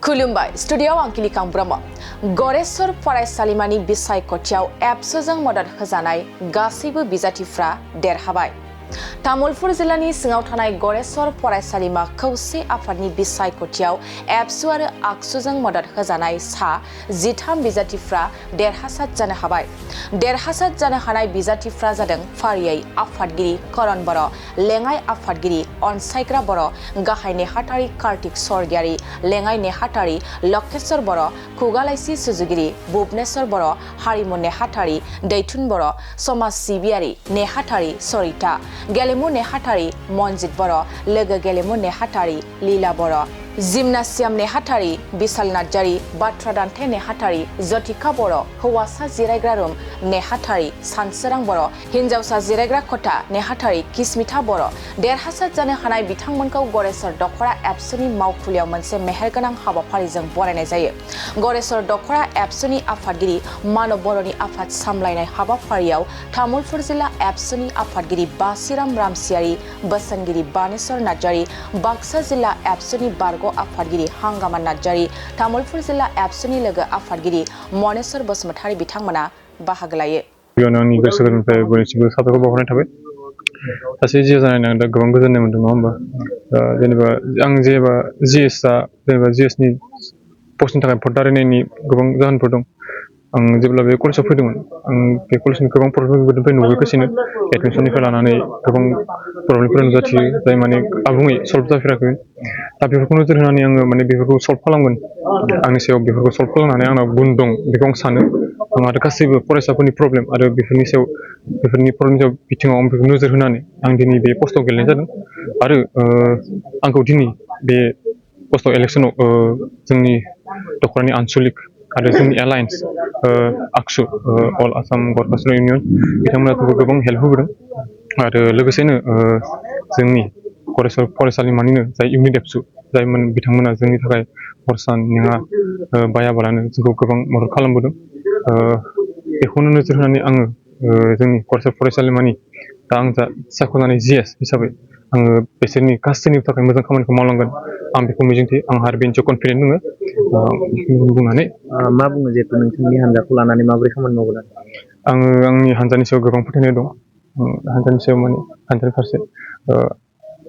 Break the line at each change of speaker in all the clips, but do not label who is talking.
खुलुमबाय स्टुडियोआव आं किलिकां ब्रह्म गरेस्वर फरायसालिमानि बिसायख'थियाव एबसुजों मदद होजानाय गासैबो बिजाथिफ्रा देरहाबाय। तामुलपुर जिल्लानि सिङाव थानाय गरेस्वर फरायसालिमा खौसे आफादनि बिसायख'थियाव एबसु आरो आगसुजों मदद होजानाय सा 13 बिजाथिफ्रा देरहासार जानो हाबाय। देरहासार जानो हानाय बिजाथिफ्रा जादों फारियै आफादगिरि करन बर', लेङाइ आफादगिरि अनसायग्रा बर', गाहाय नेहाथारि कार्तिक सरगियारि, लेङाइ नेहाथारि लकेश्वर बर', खुगालाइसि सुजुगिरि भुबनेश्वर बर', हारिमु नेहाथारि दैथुन बर', समाज सिबियारि नेहाथारि सरिता, गेलेमु नेहाथारि मनजित बर', लोगो गेलेमु नेहाथारि लीला बर', जिमनासियाम नेहाथारि बिशाल नार्जारि, बाथ्रा दान्थे नेहाथारि जतिका बर', हौवासा जिरायग्रा रुम नेहाथारि सानसोरां बर', हिन्जावसा जिरायग्रा खथा नेहाथारि किस्मिता बर'। देरहासार जानो हानाय बिथांमोनखौ गरेस्वर दखरा एबसुनि मावखुलियाव मोनसे मेहेरगोनां हाबाफारिजों बरायनाय जायो। गरेस्वर दखरा एबसुनि आफादगिरि मानव बर'नि आफाद सामलायनाय हाबाफारियाव तामुलपुर जिल्ला एबसुनि आफादगिरि बासिराम रामसियारि, बोसोनगिरि बानेश्वर नार्जारि, बाक्सा जिल्ला एबसुनि बारग' आफादगिरि हांगामा नार्जारि, तामुलपुर जिल्ला एबसुनि लोगो आफादगिरि मनेश्वर बसुमतारि बिथांमोना बाहागो लायो।
आंनि गोसो गोरबोनिफ्राय बयनिसिमबो साबायखर बावहरनाय थाबाय। सासे जिए जानानै आं दा गोबां गोजोननाय मोन्दों नङा होमबा। जेनेबा आं जेनेबा जिएसनि पस्टनि थाखाय भट दारायनायनि गोबां जाहोनफोर दं। आं जेब्ला बे कलेजाव फैदोंमोन आं बे कलेजनि गोबां प्रब्लेमफोरनिफ्राय नुबोगासिनो एडमिसननिफ्राय लानानै गोबां प्रब्लेमफोर नुजाथियो जाय माने आबुङै सल्भ जाफेराखै। दा बेफोरखौ नोजोर होनानै आङो माने बेफोरखौ सल्भ खालामगोन। आंनि सायाव बेफोरखौ सल्भ खालामनानै आंनाव गुन दं बेखौ आं सानो। आं आरो गासैबो फरायसाफोरनि प्रब्लेम आरो बेफोरनि प्रब्लेमनि बिथिङाव आं बेखौ नोजोर होनानै आं दिनै बे पस्टआव गेलेनाय जादों। आरो आंखौ दिनै बे पस्टआव इलेक्सनाव जोंनि दखरानि आनसलिक आरो जोंनि एलायन्स आगसु अल आसाम गरखा इउनियन बिथांमोना गोबां हेल्प होबोदों। आरो लोगोसेनो जोंनि गरेस्वर फरायसालिमानिनो जाय इउनिट एबसु जायमोन बिथांमोना जोंनि थाखाय खरसा नेङा बायाबालानो जोंखौ गोबां मदद खालामबोदों। बेखौनो नोजोर होनानै आङो जोंनि गरेस्वर फरायसालिमानि दा आं जा सायख'जानाय जिएस हिसाबै आङो बिसोरनि गासैनि थाखाय मोजां खामानिखौ मावलांगोन आं बेखौ मिजिंथियो। आंहा आरो बेनि सायाव कनफिडेन्ट दङ। बुंनानै
मा बुङो जिहेतु नोंथांनि हान्जाखौ लानानै माबोरै खामानि मावगोन?
आङो आंनि हान्जानि सायाव गोबां फोथायनाय दं। हान्जानि सायाव माने हान्जानि फारसे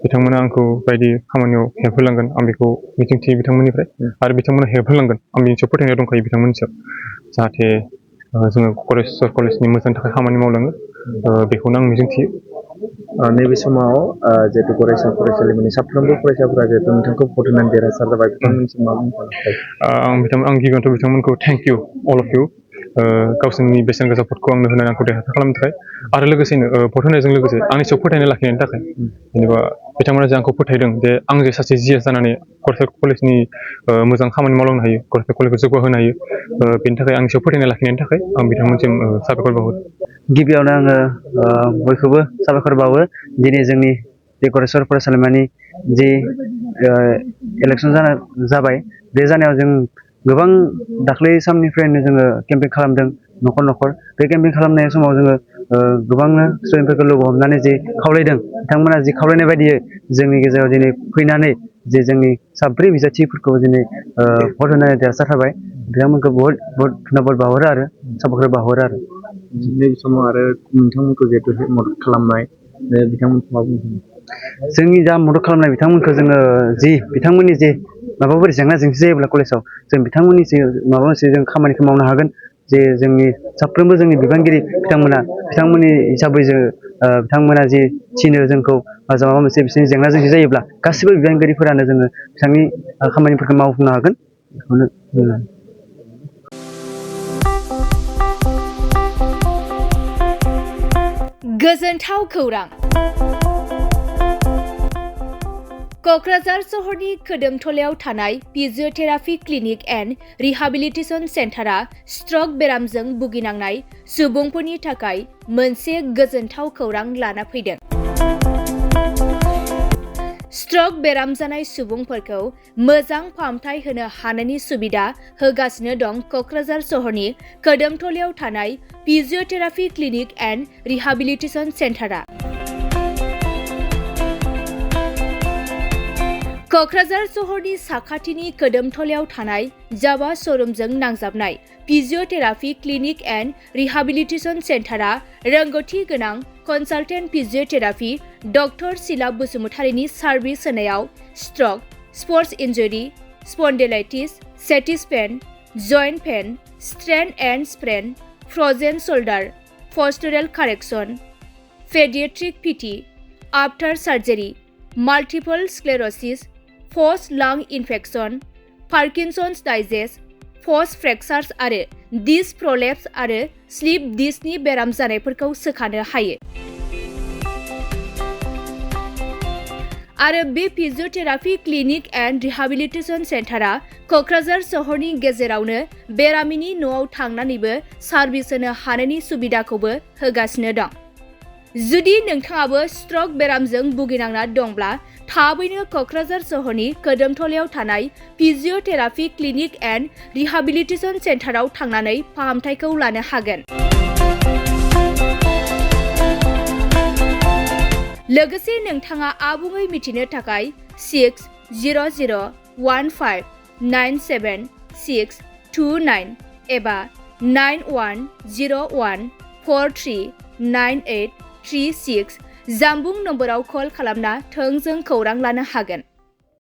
बिथांमोना आंखौ बायदि खामानियाव हेल्प होलांगोन आं बेखौ मिजिंथियो बिथांमोननिफ्राय। आरो बिथांमोना हेल्प होलांगोन आं बेनि सायाव फोथायनाय दंखायो बिथांमोननि सायाव। जाहाथे जोङो गरेस्वर कलेजनि मोजांनि थाखाय खामानि मावलाङो बेखौनो आं मिजिंथियो।
नैबे समाव जिहेतु गरेस्वर फरायसालिमानि साफ्रोमबो फरायसाफोरा जिहेतु नोंथांखौ भट होनानै देरहासार जाबाय बिथांमोननिसिम मा बुंनो सानो?
आं गिबियावथ' बिथांमोनखौ thank you all of you गावसोरनि बेसेन गोसा भटखौ आंनो होनानै आंखौ देरहासार खालामनो थाखाय आरो लोगोसेनो भट होनायजों लोगोसे आंनि सायाव फोथायनाय लाखिनायनि थाखाय। जेनेबा बिथांमोना जे आंखौ फोथायदों जे आं जे सासे जिएस जानानै गरेस्वर कलेजनि मोजां खामानि मावलांनो हायो, गरेस्वर कलेजखौ जौगाहोनो हायो, बेनि थाखाय आंनि सायाव फोथायनाय लाखिनायनि थाखाय आं बिथांमोनसिम साबायखर बावहरो।
गिबियावनो आङो बयखौबो साबायखर बावो दिनै जोंनि बे गरेस्वर फरायसालिमानि जि इलेक्सन जाबाय बे जानायाव जों गोबां दाख्लै साननिफ्रायनो जोङो केम्पेइन खालामदों न'खर न'खर। बे केम्पेइन खालामनाय समाव जोङो गोबांनो स्टुडेन्टफोरखौ लोगो हमनानै जि खावलायदों बिथांमोना जि खावलायनाय बायदियै जोंनि गेजेराव दिनै फैनानै जे जोंनि साब्रै बिजाथिफोरखौ दिनै भट होनानै देरहासार जाबाय बिथांमोनखौ बहुद धन्यबाद बावहरो आरो साबायखर बावहरो आरो। नैबे समाव आरो नोंथांमोनखौ जिहेतु मदद खालामनाय बिथांमोनखौ मा बुंनो सानो? जोंनि जा मदद खालामनाय बिथांमोनखौ जोङो जि बिथांमोननि जे माबाफोर जेंना जेंसि जायोब्ला कलेजाव जों बिथांमोननि माबा मोनसे जों खामानिखौ मावनो हागोन। जे जोंनि साफ्रोमबो जोंनि बिबानगिरि बिथांमोननि हिसाबै जों बिथांमोना जि थिनो जोंखौ माबा मोनसे बिसोरनि जेंना जेंसि जायोब्ला गासिबो बिबानगिरिफोरानो जोङो बिथांनि खामानिफोरखौ मावफुंनो हागोन बेखौनो बुङो।
गोजोनथाव खौरां। क'क्राझार सहरनि खोदोमथलायाव थानाय physiotherapy clinic and rehabilitation सेन्टारा struck बेरामजों भुगिनांनाय सुबुंफोरनि थाखाय मोनसे गोजोनथाव खौरां लाना फैदों। स्ट्रक बेराम जानाय सुबुंफोरखौ मोजां फाहामथाय होनो हानायनि सुबिदा होगासिनो दं क'क्राझार सहरनि खोदोमथलायाव थानाय फिजिअथेरापि क्लिनिक एन्ड रिहाबिलिटेसन सेन्टारा। क'क्राझार सहरनि साखाथिनि कोदोमथलायाव थानाय जावा श'रुमजों नांजाबनाय फिजियोथेरापि क्लिनिक एन्ड रिहाबिलिटेसन सेन्टारा रोंगौथि गोनां कनसालटेन्ट फिजियोथेरापि डक्टर सिला बसुमतारीनि सार्भिस होनायाव stroke, sports injury, spondylitis, sciatica pain, joint pain, strain and sprain, frozen shoulder, postural correction, paediatric PT, after surgery, multiple sclerosis, post lung infection, Parkinson's disease, post fractures आरो disc प्रलेप्स आरो slip डिस्कनि बेराम जानायफोरखौ सोखानो हायो। आरो बे फिजियोथेरापि clinic and rehabilitation सेन्टारा क'क्राझार सहरनि गेजेरावनो बेरामिनि न'आव थांनानैबो सार्भिस होनो हानायनि सुबिदाखौबो होगासिनो दं। जुदि नोंथाङाबो स्ट्रक बेरामजों भुगिनांना दंब्ला थाबैनो क'क्राझार सहरनि कोदोमथलायाव थानाय फिजियोथेरापि क्लिनिक एन्ड रिहाबिलिटेसन सेन्टाराव थांनानै फाहामथायखौ लानो हागोन। लोगोसे नोंथाङा आबुङै मिथिनो थाखाय 6001597629 एबा 9101439836 जानबुं नम्बराव कल खालामना थोंजों खौरां लानो हागोन।